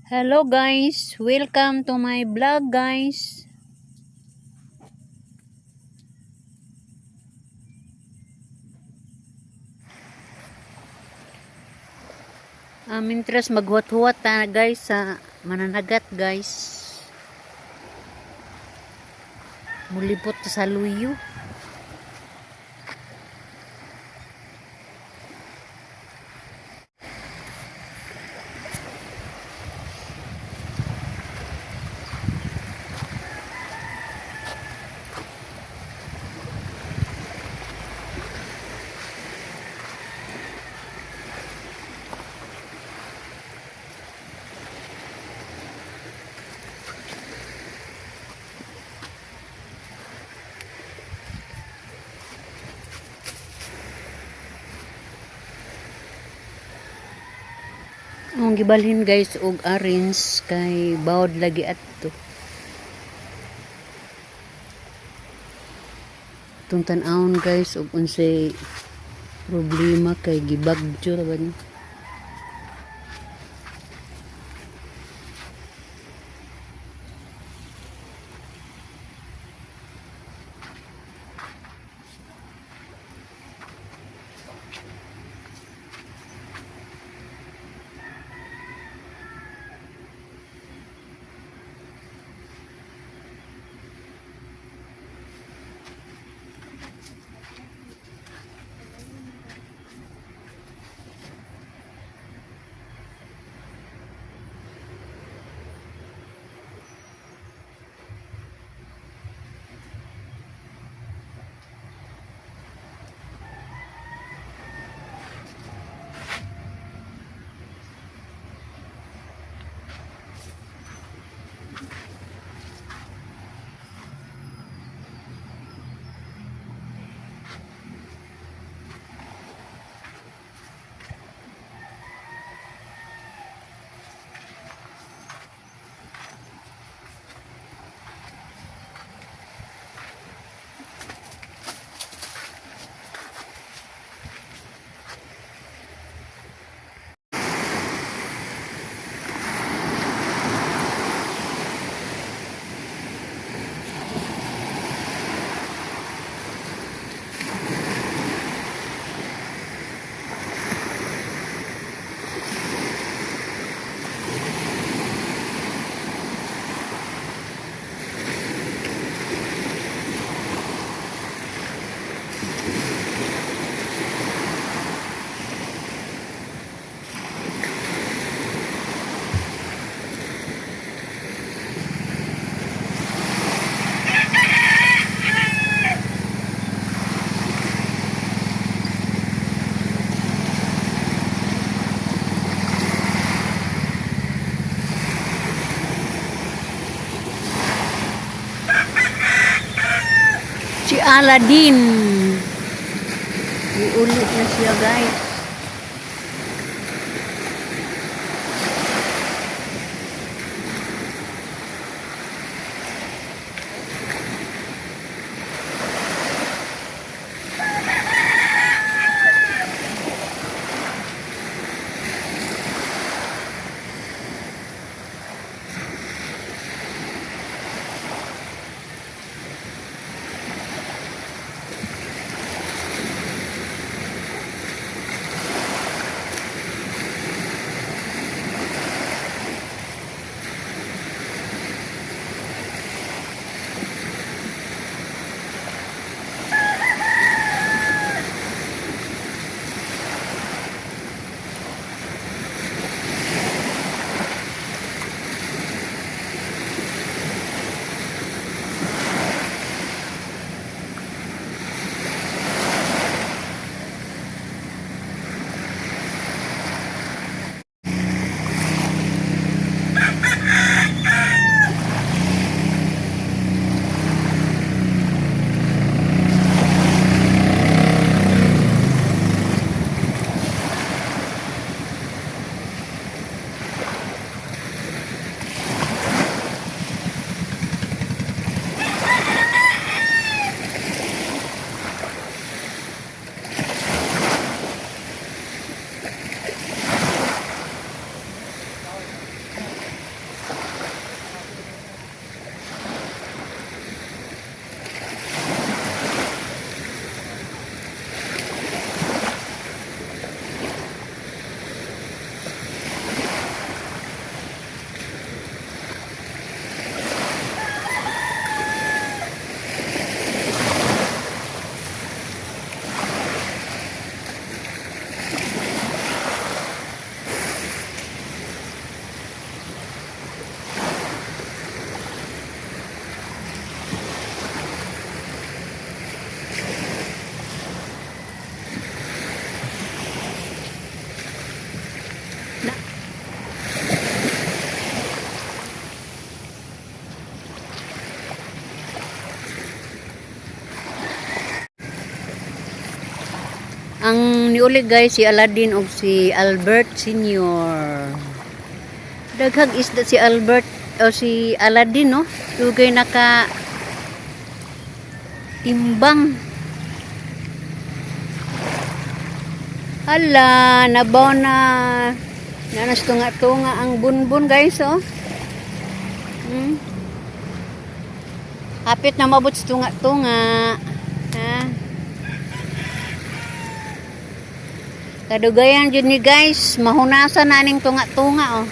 Hello guys, welcome to my vlog, guys. Mintras maghuwat-huwat ta, guys, sa mananagat, guys. Mulibot ta sa luyo. Ang gibalhin, guys, og arrange kay bawod lagi adto. Tung tan-awon, guys, og unsay problema kay gibagyo ra ba ni? Si Aladdin. Iuli na siya, guys. uli, guys, si Aladdin og si Albert Senior. Daghag isda si Albert o si Aladdin, no? Dugay naka timbang. Hala, nabaw na. Nanas tunga-tunga ang bunbun, guys, oh. Hapit na mabot sa tunga-tunga. Ha? Kadugayan jud ni, guys, mahunasan na aning tunga-tunga, oh.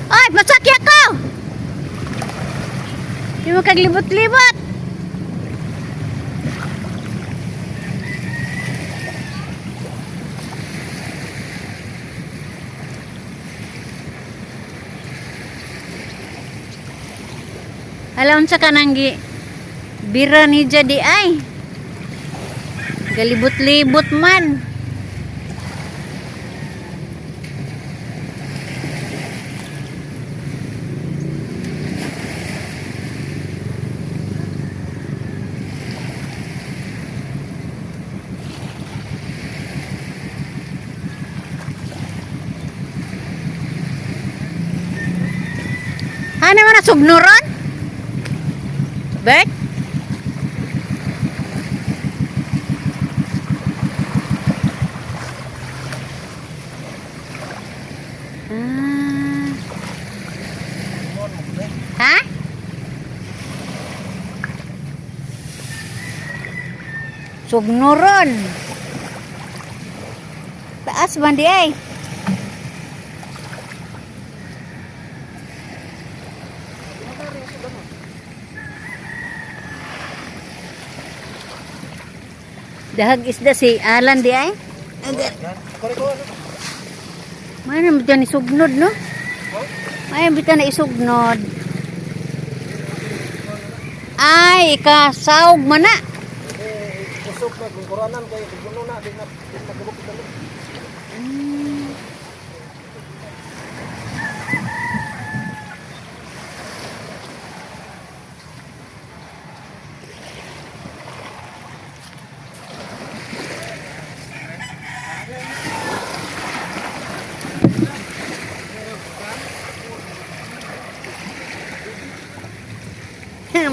Ay, masakya ko! Di mo kaglibot-libot! Alam sa kanang gi bira ni jadi ay. Galibot-libot man. Ano man na sugnuron? Bert? Ah. Ha? Sugnuron. Taas man di ay. Dahag isda si Alan di ay. May na bitan isugnod, no? May bitan na isugnod. Ay, ika saog man na. Usok na kung kuranan kay guno na di na di na gabok dalo.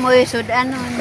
Mo sudanon.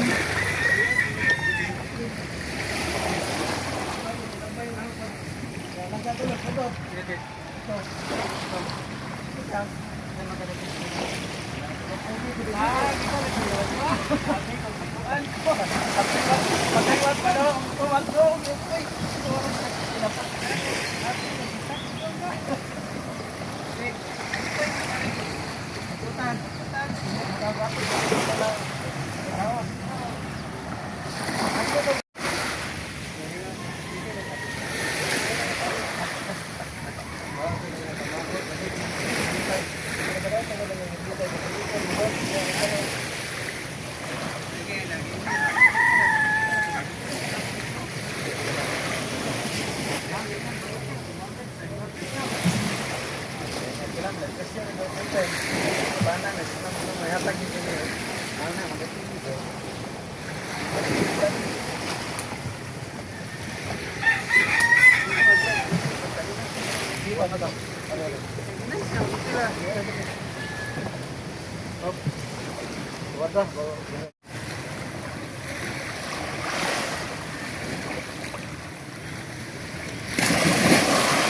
Kada.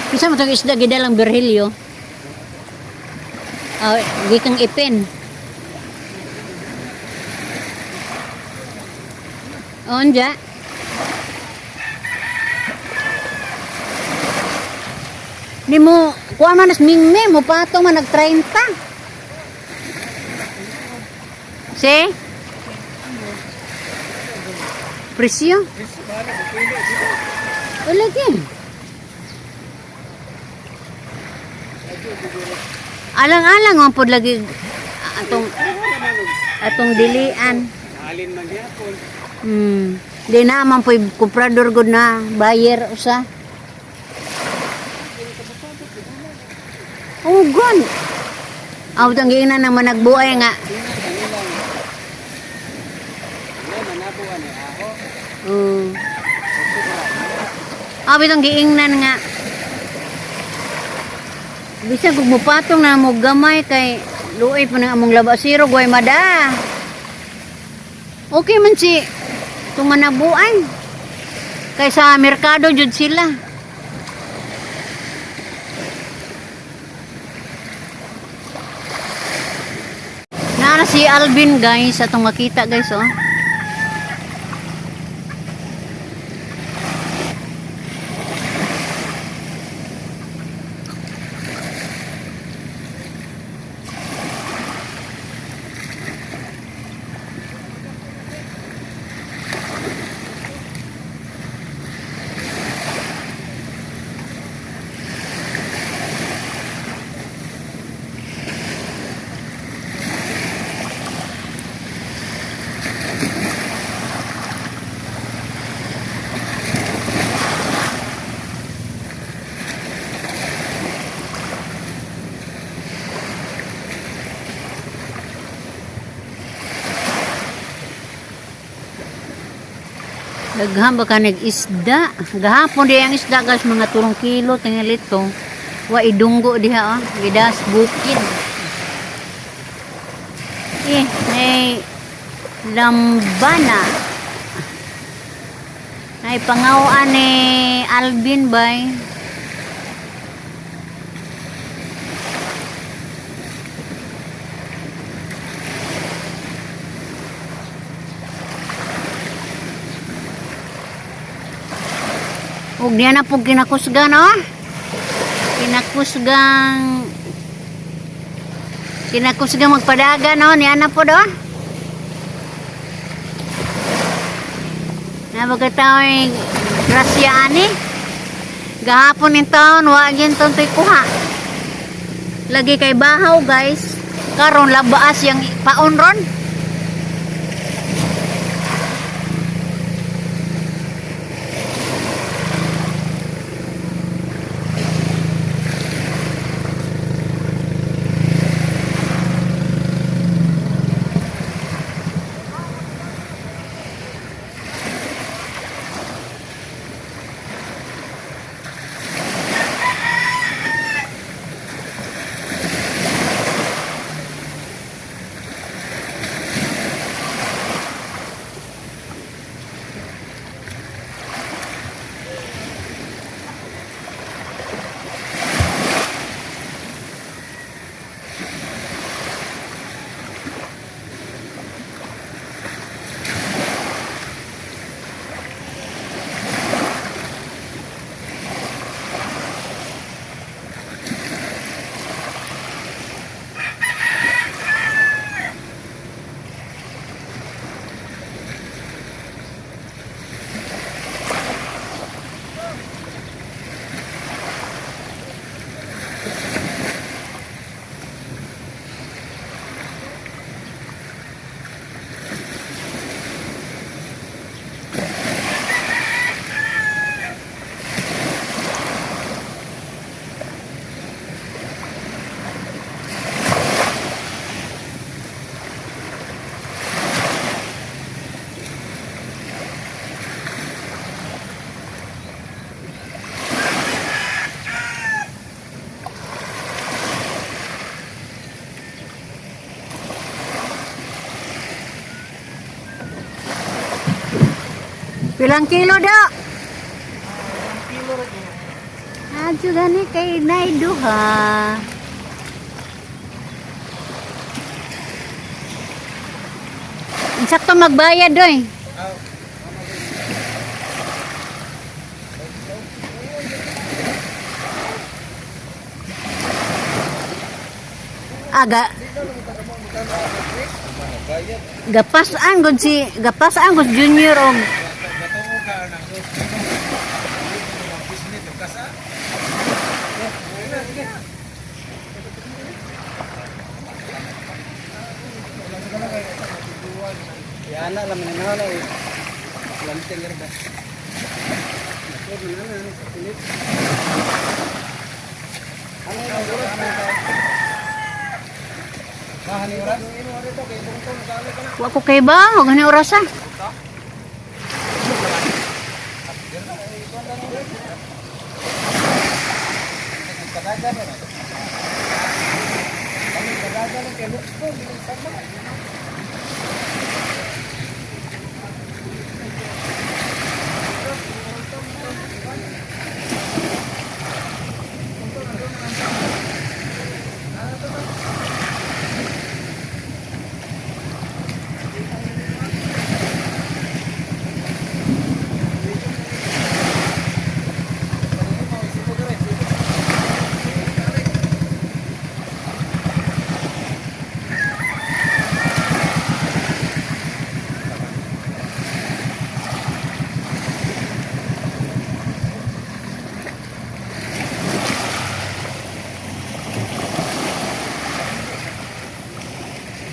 Bisa mo tong isda gidalang Virgilio. Ah, gikang ipin. Onja. Di mo, kuha man nas mingme, mo pato man nag 30. Si? Presyo? Wala din. Alang-alang ang pod lagi atong atong dilian. Alin man gyapon. Di na man po'y komprador gud na buyer usa. Oh, gon. Aw tang giingnan nang managbuay nga. Oh. Aw bitong giingnan nga. Bisag ug mupatong na mo gamay kay luoy pa nang among laba siro gway mada. Okay man si itong manabuan. Kay sa merkado jud sila. Naa na si Alvin, guys, atong makita, guys, oh. Daghan ba ka nag-isda? Gahapon di ang isda, guys, mga 3 kilo tingali to. Wa idunggo diha, oh, gidas bukid. Eh, may lambana. Ay pangawaan ni Alvin bay. Ug diya na po kinakusgan, oh. Kinakusgang Kinakusgang magpadagan, oh. Niya na po, do. Nabagataw grasya ani. Gahapon ning taon, wa gyud ton to'y kuha. Lagi kay bahaw, guys. Karon labaas yang paon ron. Pilang kilo do? Adyo gani kay nay duha. Insakto magbayad doy. Aga Gapasaan gud si gapasaan gud junior og Yana lang man na eh. Lanting ra ba. Wa ko kay ba og hani oras ah.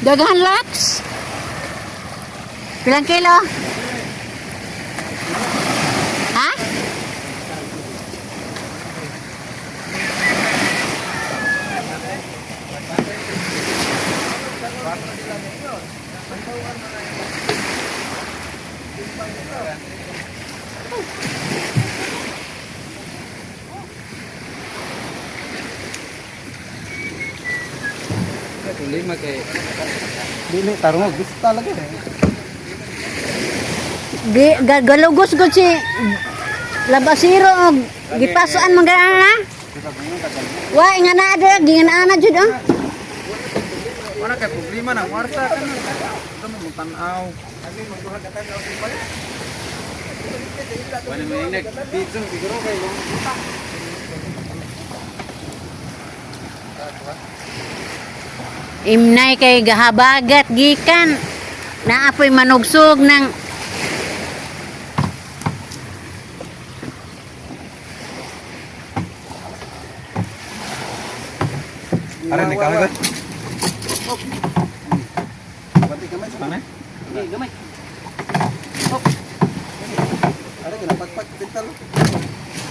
Daghan lats. Pilang kilo? Ha? Problema kay dili tarong gusto lagi eh. Di galugos gud si labasiro og gipasaan man gana na. Wa nga na ada gingan ana jud ah. Wala kay problema na kwarta kan. Ito mo tan-aw. Wala mo nag video siguro kay mo. Imnay kay gahabagat gikan. Naapoy manugsog ng Are ni kahoy. Pati gamay sa panay. Gamay. Are ginapagpag pintal.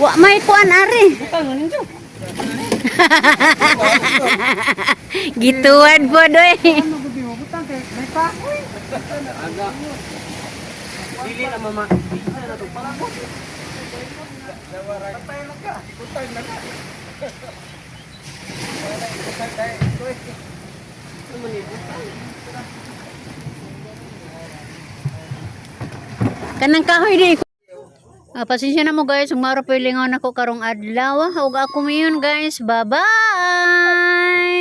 Wa may kuan ari. Gituan po doy. Dili na mama. Dili na to para. Kanang kahoy di. Ah, pasensya na mo guys, umaro po lingaw nako karong adlaw. Ug ako mayon guys. Bye-bye.